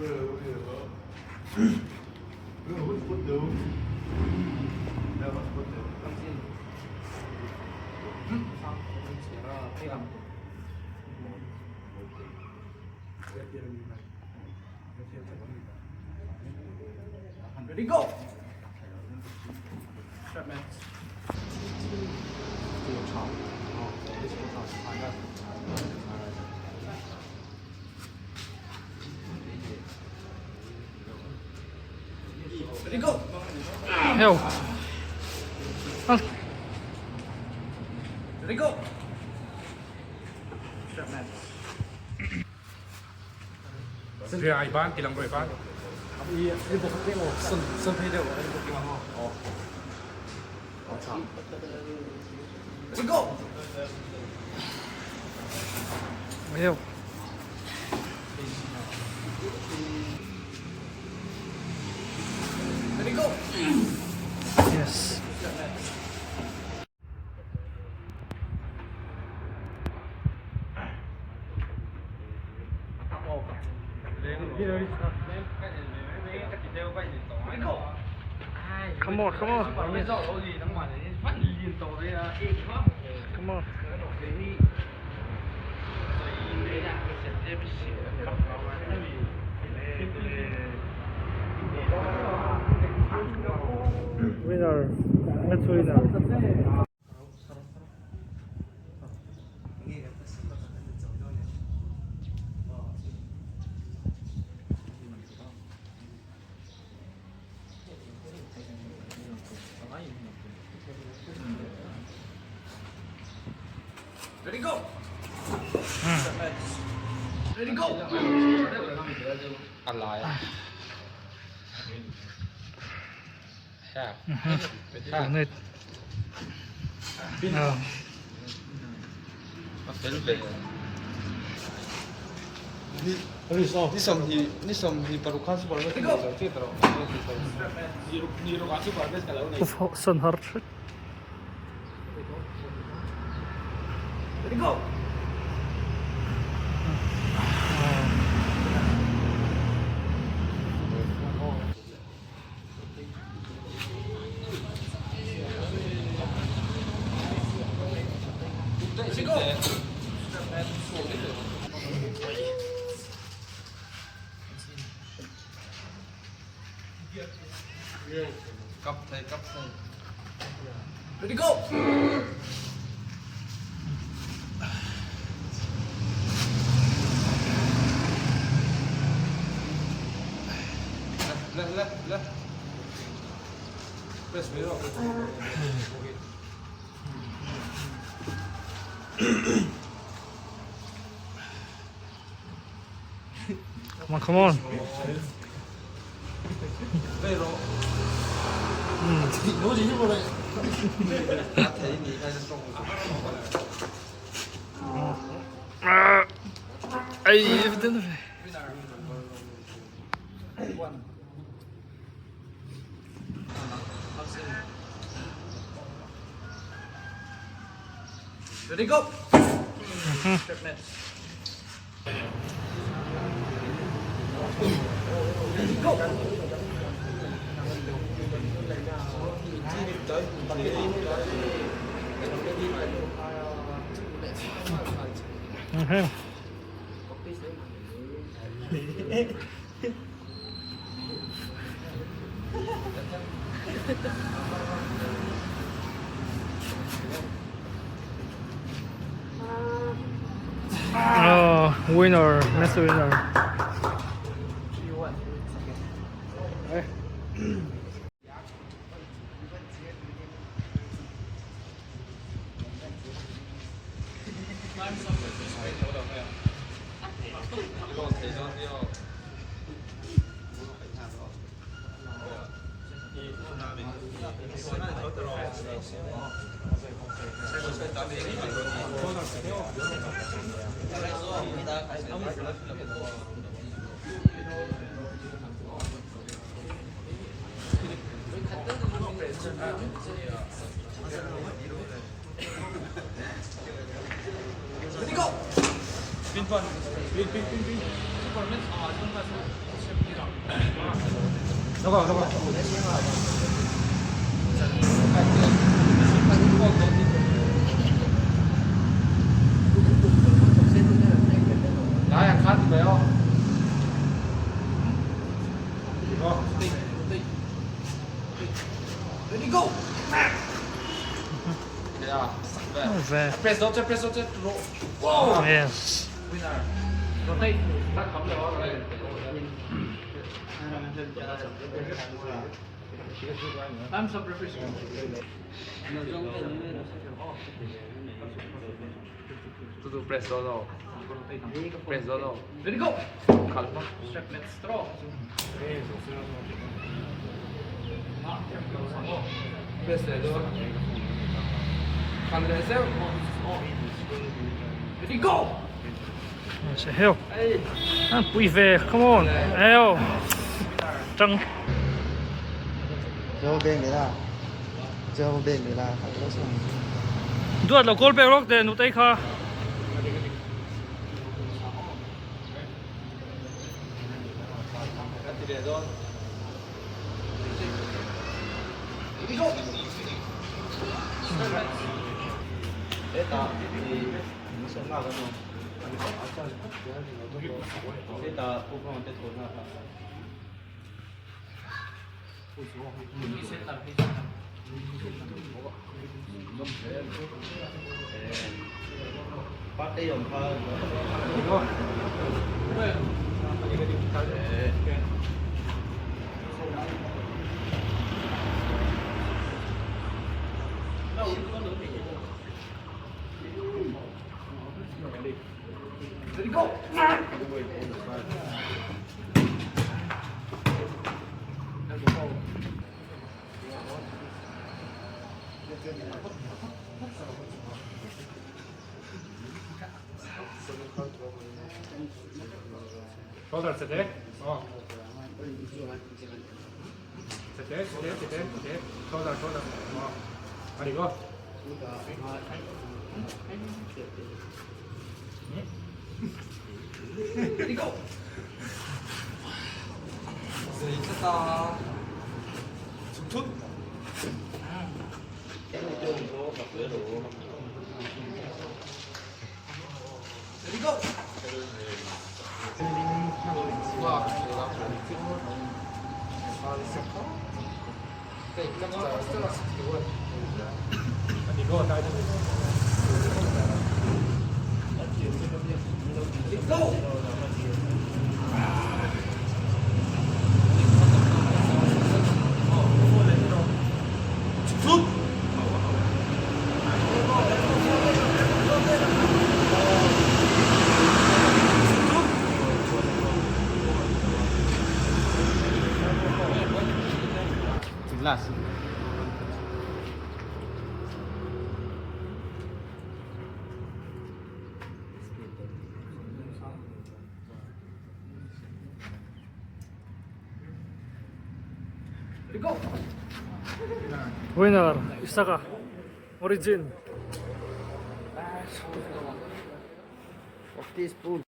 Ready, go! Strap man. Ready, go! Heo. Ready, go! Strap man. Ready, go! Heo. Ready, go! Yes. Strap man. Ready, go! Come on, come on. Come on. Winner. Let's winner. Ready, go! Strap man. Ready, go! Net. Oh. Ready, go! Uf, son har. Ready, go! Ready, go! Strap man. Ready, go! Come on, come on. Ah. Ay, evident. Ready, go! Strap man. Ready, go! Mhm. Oh, winner, Mr. Winner. Eh. Ready, go! Ready go! Yes. Ready go! Ready go! Heo. Pui ve, come on. Heo. Tang. Duat lo call back rawk teh nutei kha. Ready go! Ready go! Ready go! Ready go! Ready go! Winner, Isaka. Origin. Of teaspoon.